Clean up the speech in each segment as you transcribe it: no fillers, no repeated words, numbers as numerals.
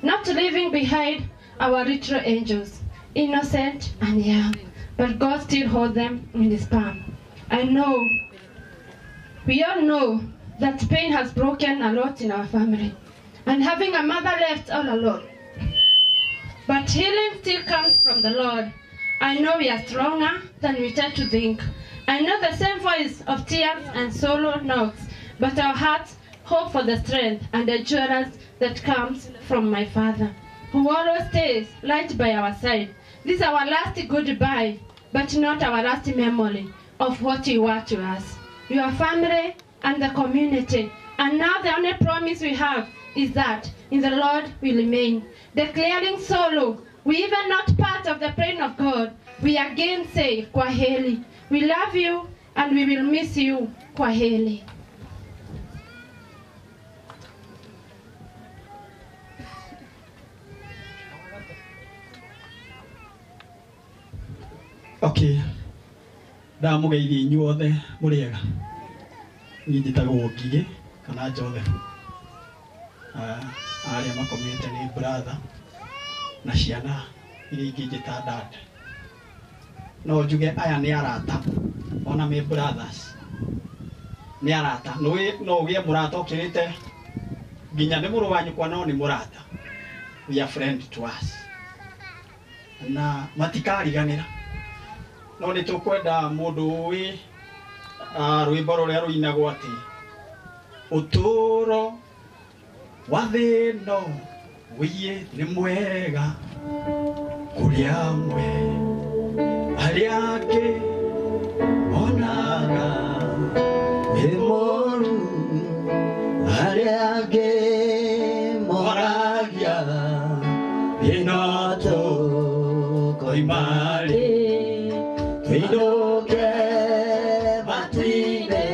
not leaving behind our little angels, innocent and young, but God still holds them in his palm. I know, we all know that pain has broken a lot in our family, and having a mother left all alone. But healing still comes from the Lord. I know we are stronger than we tend to think. I know the same voice of tears and sorrow knocks, but our hearts hope for the strength and endurance that comes from my Father, who always stays right by our side. This is our last goodbye, but not our last memory of what you were to us, your family and the community. And now the only promise we have is that in the Lord we remain. Declaring sorrow, we even not part of the plan of God, we again say, Kwaheri. We love you and we will miss you. Kwaheri. Okay. Ndamugeithia inyuothe mũrĩega. Niĩ njĩtagwo Ngigĩ kana Joseph. Arĩa makomete nĩ brother na ciana iria ingĩ njĩta dad. No njuge aya nĩ arata ona me brothers. Nĩ arata. No ũgĩe mũrata ũkĩrĩte nginya nĩ mũrũ wa nyũkwa no nĩ mũrata. We are friend to us. Na matikariganĩra. No nĩ tũkwenda mũndũ ũĩ rwĩmbo rũrĩa rũinagwo atĩ ũtũũro wa thĩ ĩno wĩiĩ nĩ mwega kũrĩ amwe arĩa angĩ monaga wĩ mũũru arĩa angĩ moragia ĩno tũkoima rĩ tũinũke matu-inĩ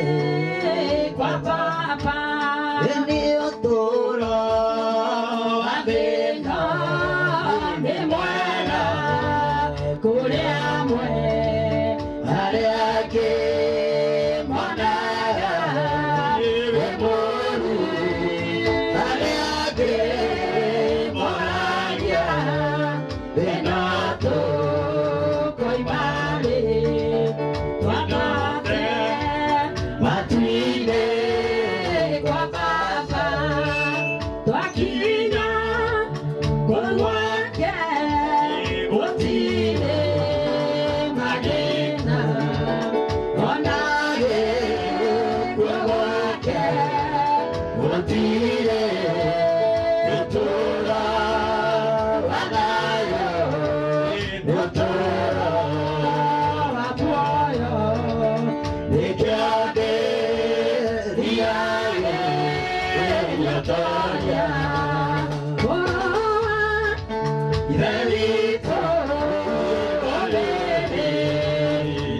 kwa Baba. Nĩ ũtũũro wa thĩ ĩno nĩ mwega kũrĩ amwe arĩa angĩ monaga wĩ mũũru arĩa angĩ moragia ĩno tũkoima rĩ twambate matu-inĩ kwa Baba. Twakinya kũu gwake gũtirĩ mathĩna ona gĩkuũ gwake gũtirĩ ũtũũro wa thayũ ũtũũro wa muoyo nĩkĩo ndĩthiage ngĩnyotoria. Ithe witũ ũrĩ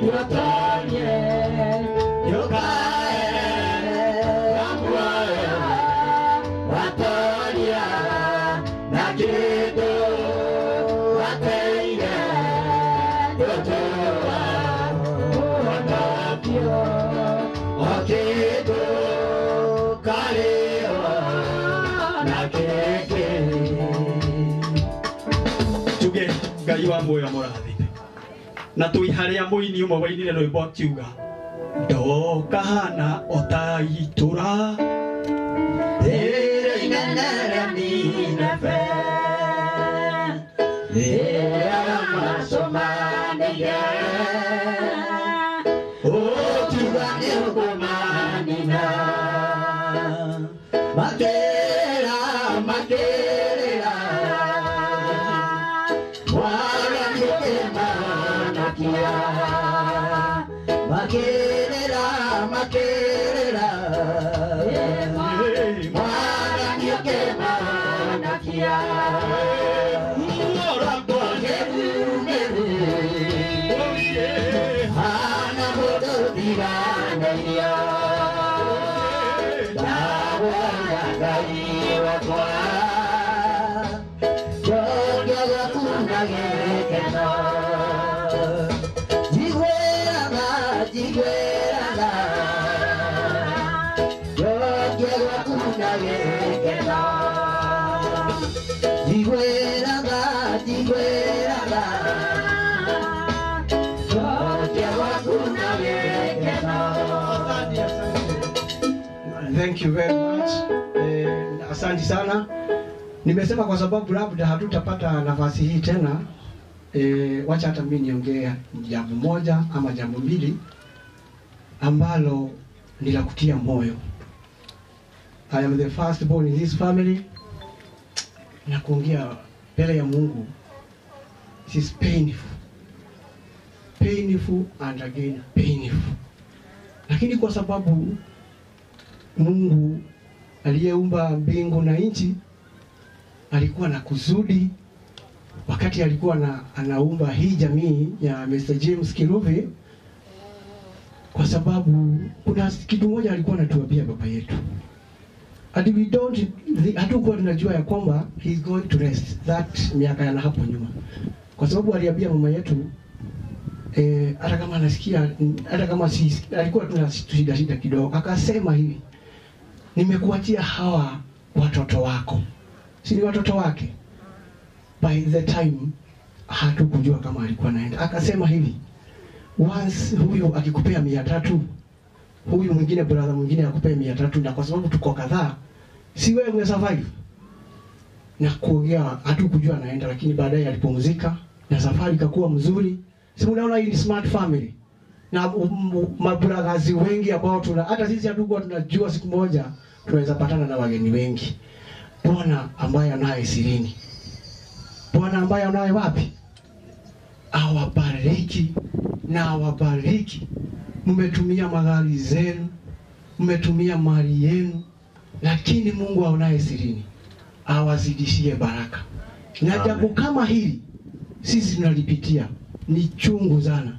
nyotorie nĩũkae na muoyo watoria na kĩndũ wateire ũtũũra ũhonokio o kĩndũ karĩo na kĩngĩ. Tuge Ngai wa muoyo mũrathime. Na tũi harĩa mũini ũmwe wainire rwĩmbo akiuga ndokahana o ta itũra Rĩrĩa inene rĩa Nineve rĩrĩa macũmanĩire ũkiuga nĩũkũmanina makĩra makĩrĩra Mwathani ũkĩmahonokia makĩrĩra makĩrĩra Mwathani ũkĩmahonokia Mũrango nĩmumĩru hana mũndũ ũtiganĩirio ndagwenda Ngai wakwa njokia gwaku na gĩkeno njiguĩraga njiguĩraga njokia gwaku na gĩkeno Njigueraga, njigueraga cokia gwaku na gĩkeno. Thank you very much. Asante sana. Nimesema kwa sababu labda hatutapata nafasi hii tena. Wacha hata mimi niongee jambo moja ama jambo mbili ambalo ni la kutia moyo. I am the first born in this family. Na kuongea mbele ya Mungu, it is painful. Painful and again painful. Lakini kwa sababu Mungu aliyeumba mbingu na nchi alikuwa na kusudi wakati alikuwa na anaumba hii jamii ya Mr. James Kirubi, kwa sababu kuna kitu moja alikuwa anatuambia baba yetu. And we don't, hatukuwa tunajua ya kwamba he is going to rest that miaka ya hapo nyuma. Kwa sababu aliambia mama yetu hata kama anasikia, hata kama si, alikuwa tuna shida kidogo, akasema hivi, nimekuachia hawa watoto wako. Si ni watoto wake? By the time hatukujua kama alikuwa naenda. Akasema hivi, once huyu akikupea 300, huyu mwingine brother mwingine akupea 300, na kwa sababu tuko kadhaa, si wewe umesurvive. Na kuongea hatukujua anaenda, lakini baadaye alipumzika na safari ikakuwa mzuri. Si unaona hii ni smart family. Na mabrothers wengi ambao tuna hata sisi hatukuwa tunajua siku moja tunaweza patana na wageni wengi. Bwana ambaye anaye sirini, Bwana ambaye anaye wapi, awabariki na awabariki. Mmetumia magari zenu, mmetumia mali yenu, lakini Mungu aonaye sirini awazidishie baraka. Na jambo kama hili sisi tunalipitia ni chungu sana,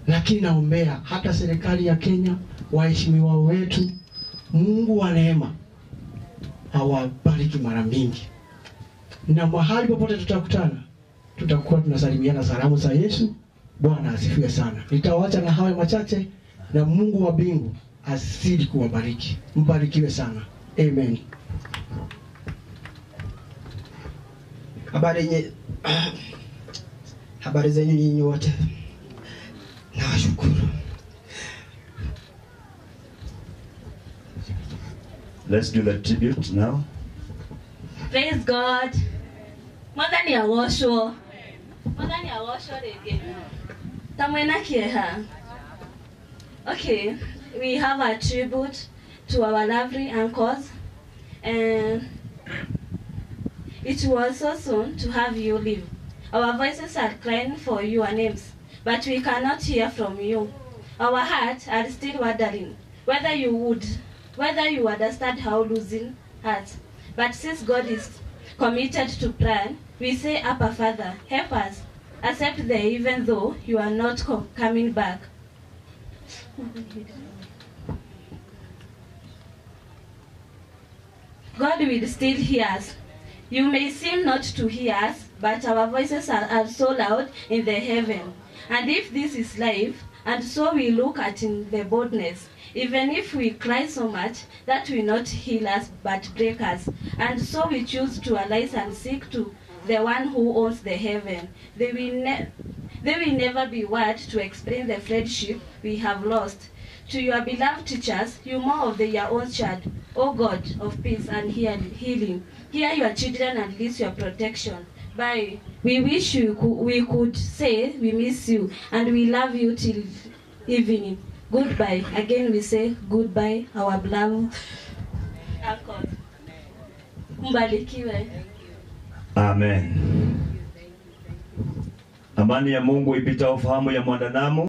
lakini naombea hata serikali ya Kenya, waheshimiwa wetu, Mungu wa neema awabariki mara mingi. Na mahali popote tutakutana, tutakuwa tunasalimiana salamu za Yesu. Bwana asifiwe sana. Nitawaacha na hayo machache, na Mungu wa mbingu azidi kuwabariki. Mbarikiwe sana. Amen. Habari zenu nyinyi wote. Nawashukuru. Let's do the tribute now. Praise God. Mwathani agocwo. Mwathani agocwo rĩngĩ. Ta mwĩna kĩeha. Okay, we have a tribute to our lovely uncles, and it was so soon to have you leave. Our voices are crying for your names, but we cannot hear from you. Our hearts are still wondering whether you understand how losing hearts. But since God is committed to plan, we say, Abba Father, help us accept the even though you are not coming back. God will still hear us. You may seem not to hear us, but our voices are so loud in the heaven. And if this is life, and so we look at in the boldness, even if we cry so much, that will not heal us but break us. And so we choose to arise and seek to the one who owns the heaven. There will never be words to explain the friendship we have lost. To your beloved teachers, you more of your own child, O God of peace and healing. Hear your children and release your protection. Bye. We wish we could say we miss you and we love you till evening. Goodbye. Again we say goodbye, our beloved uncles. Mbarikiwe. Amen. Amani ya Mungu ipitao fahamu ya mwanadamu.